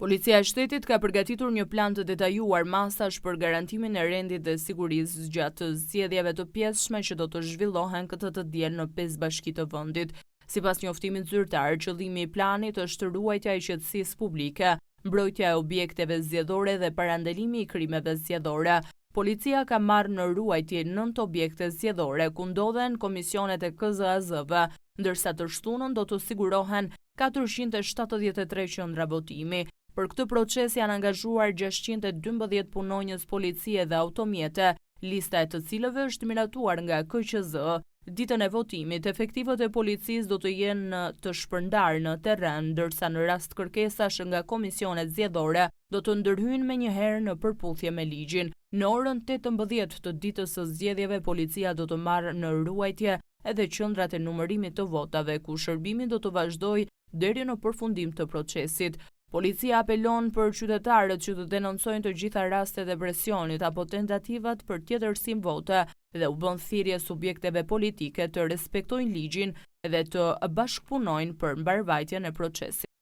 Policia e Shtetit ka përgatitur një plan të detajuar masash për garantimin e rendit dhe sigurisë gjatë zgjedhjeve të pjesshme që do të zhvillohen këtë të diel në pesë bashki të vendit. Sipas njoftimit zyrtar, qëllimi i planit është ruajtja e qetësisë publike, mbrojtja e objekteve zgjedhore dhe parandalimi i krimeve zgjedhore. Policia ka marrë në ruajtje nëntë objekte zgjedhore ku ndodhen komisionet e KZAZ-ve, ndërsa të shtunën do të sigurohen 473 qendra votimi. Për këtë proces janë angazhuar 612 punonjës policie dhe automjete, lista e të cilëve është miratuar nga KQZ. Ditën e votimit, efektivët e policisë do të jenë të shpërndarë në terren, ndërsa në rast kërkesash nga komisionet zgjedhore do të ndërhyjnë menjëherë në përputhje me ligjin. Në orën 18 të ditës së zgjedhjeve, policia do të marrë në ruajtje edhe qendrat e numërimit të votave, ku shërbimi do të vazhdojë deri në përfundim të procesit. Policia apelon për qytetarët që të denoncojnë të gjitha rastet e presionit apo tentativat për tjetërsim vote dhe u bën thirrje subjekteve politike të respektojnë ligjin dhe të bashkëpunojnë për mbarëvajtjen e procesit.